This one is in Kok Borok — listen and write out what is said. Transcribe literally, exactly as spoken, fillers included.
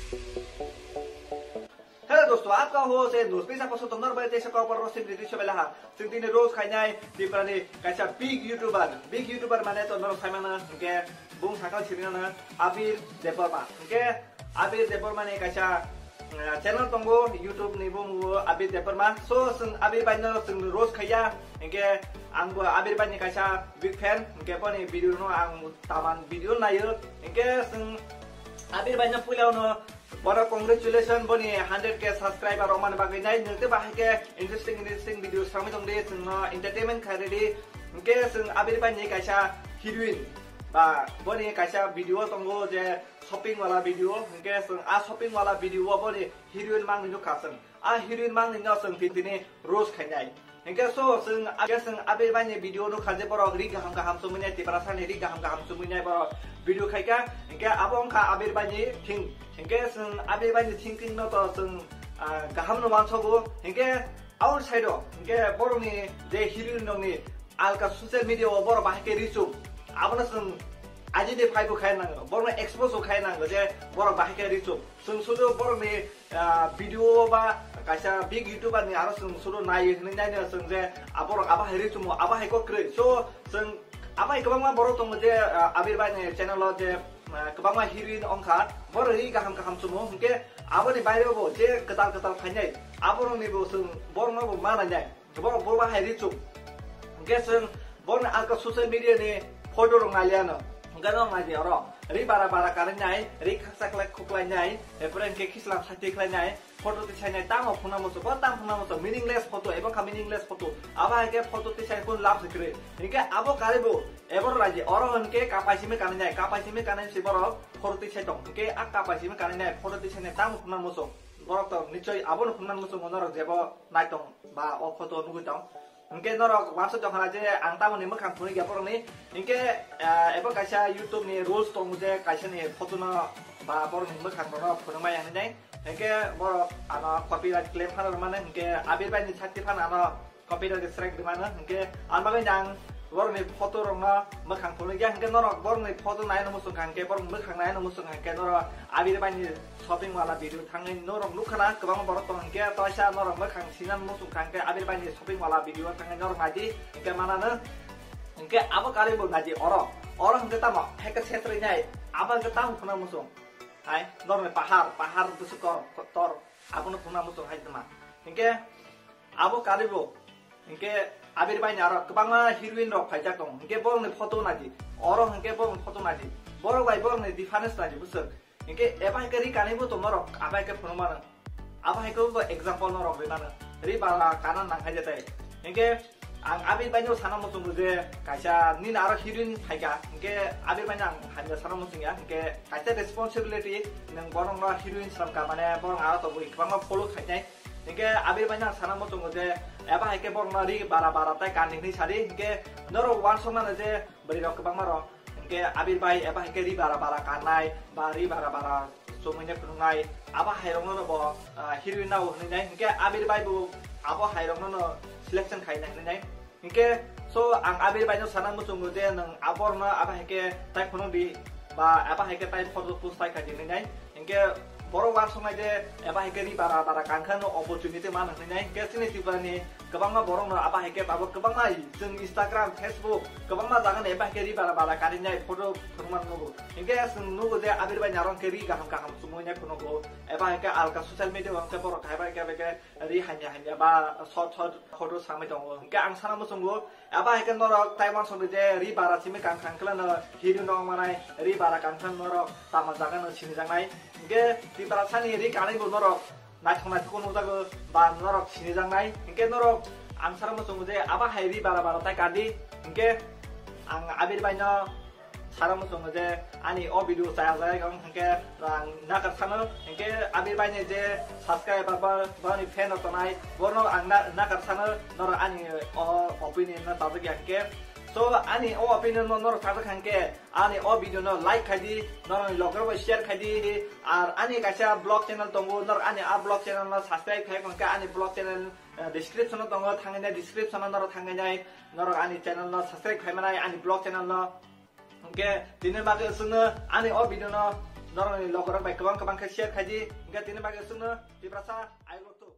Hello dosto, आपका होस्ट है दोस्त, पैसा पसंद तो नर बैठे से कॉपर रोसे ब्रिटिश बेला हा। सिंधी ने रोज खाई नाई, तिपरानी कैसा बिग यूट्यूबर, बिग यूट्यूबर माने तो नर साइमन के बुंग साकल छिरिना ना, अबीर देबबर्मा। के अबीर देबबर्मा ने कैसा, अ, चैनल तंगो YouTube ने बुंग वो अबीर देबबर्मा। सो सिंग अबीर बाई नो सिंग रोज खाया। के आंगो अबीर बाई ने कैसा बिग फैन। के बनी वीडियो नो आंग तामान वीडियो नायो। के सिंग अबीर बाई नो पुलाव नो Boro congratulation boni hundred K subscriber rok mani bagwi nai nwng tei bahai khe interesting interesting video samwi tong di chwngno entertainment khai redi. Hwnkhe chwng Abir bai ni kaisa heroine ba boni kaisa video tongo je shopping wala video, hwnkhe chwng a shopping wala video o boni heroine mangni nukha chwng. A heroine mangni no chwng tini roast khainai. Hingke so chwng, hingke chwng Abir bai ni video nukha je borok ri kaham kaham chumui nai, Tiprasa ni ri kaham kaham chumui nai borok video khaika. Hingke abo wngkha Abir bai ni thing. Hingke chwng Abir bai ni thinking no to chwng, ah, kaham no mansogo. Hingke outside o, hingke borok ni je heroine rok ni alka social media o borok bahai khe ri chum. Abono chwng identify bo khai nango, borok no expose bo khai nango je borok bahai khe ri chum. Chwng sudu borok ni, ah, video ba kaisa big YouTuber ni aro chwng sudu nai hinwi naino chwng je, ah, borok abo hai ri chumo, abo hai kok kwrwi. So, chwng abo hai kwbangma borok tongo je, ah, Abir bai ni channel o je, ah, kwbangma heroine ongkha, borok ri kaham kaham chumo, hwnkhe aboni baire bo je kwtal kwtal phainai, aborok ni bo chwng borok no bo ma nainai. Borok bo bahai ri chum. Hingke chwng borokni alka social media ni photo rok naliano. Hingke no nai di oro. Ri bara bara kanwi nai, ri khaksa khlai khuklai nai, epore hingke khislam sati khlai nai, photo tisai nai, tamo phuna muchung, bo tamo phuna muchung, meaningless photo, ebo kha meaningless photo. Abo hai khe photo tisai kun lab se kwrwi. Hingke abo karibu, ebor raji, oro hingke kapai simi kanwi nai, kapai simi kanwi si borok photo tisai tong. Hingke a kapai simi kanwi nai, photo tisai nai, tamo phuna muchung. Borok to nichoi abono phuna muchung norok jebo nai tong. Ba o photo nugui tong. Hingke norok uansuk tongkha na je ang tamoni mwkhang phunui ya borokni. Hingke, ah, ebo kaisa YouTube ni rules tongo je kaisa ni photo no ba borokni mwkhang bono phunukma yang nai. Hingke borok ano copyright claim phano rwmani hingke Abir bai ni sakti phano ano copyright strike rwmano hingke ang bagwi ang borokni photo rokno mwkhang phunui ya hingke norok borokni photo naino muchung kha hingke borok mwkhang naino muchung kha hingke norok Abir bai ni shopping mall o video thangwi norok nukha na kwbangma borok tong hwnkhe toisa norok mwkhang sinan muchung kha hwnkhe Abir bai ni shopping mall o video thangwi norok naidi hwnkhe manano hwnkhe abo karwi bo naidi oro oro hwnkhe tamo hai khe setrwi nai abo hwnkhe tamo phuna muchung hai norokni pahar pahar bwswk tor tor abono phuna muchung hai tma hwnkhe abo karwi bo hwnkhe Abir bai ni aro kwbangma heroine rok phaijak tongo hwnkhe borokni photo naidi oro hwnkhe borokni photo naidi borok bai borokni difference naidi bwswk. Hingke eba hingke ri kanwi bo tong norok aba hingke phunuk mano. Aba hingke bo example norok ri mano. Ri bala kana nang hai jetai. Hingke ang Abir bai no sana muchungo je kaisa nini aro heroine phaika. Hingke Abir bai no ang hamya sana muchung ya. Hingke kaisa responsibility nang borok no heroine swnam ka mane borok aro to bui kwbangma follow khainai. Hingke Abir bai no ang sana muchungo je eba hingke borok no ri bara bara tai kanwi hinwi sadi. Hingke norok uansuk mano je bwrwi rok kwbangma rok hingke Abir bai eba hingke ri bara bara kannai ba ri bara bara chumui ne phunuknai abo hai rok no bo, ah, heroine nao hinwi nai hingke Abir bai bo abo hai rok no selection khai nai hinwi nai hingke so ang Abir bai no sana muchungo je nwng abo rok no abo hingke tai phunuk di ba abo hingke tai photo post tai khai di hinwi nai. Hingke borok uansuknai je eba hingke ri bara bara kankha no opportunity man hinwi nai hingke chini Tripura ni kwbangma borok no aba hingke tabuk kwbangma chwng Instagram, Facebook kwbangma jaga ni eba hingke ri bara bara kari nai photo phunukma nugo hingke chwng nugo je Abir bai narong khe ri kaham kaham chumui nai phunugo eba hingke alka social media o hingke borok hai bai khe ri hamya hamya ba short short photo samui tongo hingke ang sana muchungo Abo hai khe norok tai uansuk di je ri bara simi kang kang khlano heroine no manai ri bara kang khlano norok tama jaga no sinijaknai. Hingke Tiprasa ni ri kanwi bo norok naithok naithok nukjago ba norok sinijaknai. Hingke norok ang sara muchungo je abo hai ri bara bara tai kandi. Hingke ang Abir bai no sara muchungo je ani o video chaya jaya wng hingke ang nakar sano hingke Abir bai ni je subscriber ba bani fan rok tongnai bono ang na-, nakar sano norok ani o opinion no sajak ya hingke so ani o opinion no norok sajak hingke ani o video no like khai di norok ni log rok bai share khai di ar ani kaisa vlog channel tongo norok ani a vlog channel no subscribe khai hingke ani vlog channel, eh, description o tongo thangwi nai description o norok thangwi nai norok ani channel no subscribe khai manai ani vlog channel no. Hingke tini bagwi chwngno ani o video no Norokni lokorok bai kwbang kwbang khe share khaidi. Hingkhe tini bagwi chwngno Tiprasa ayuk rok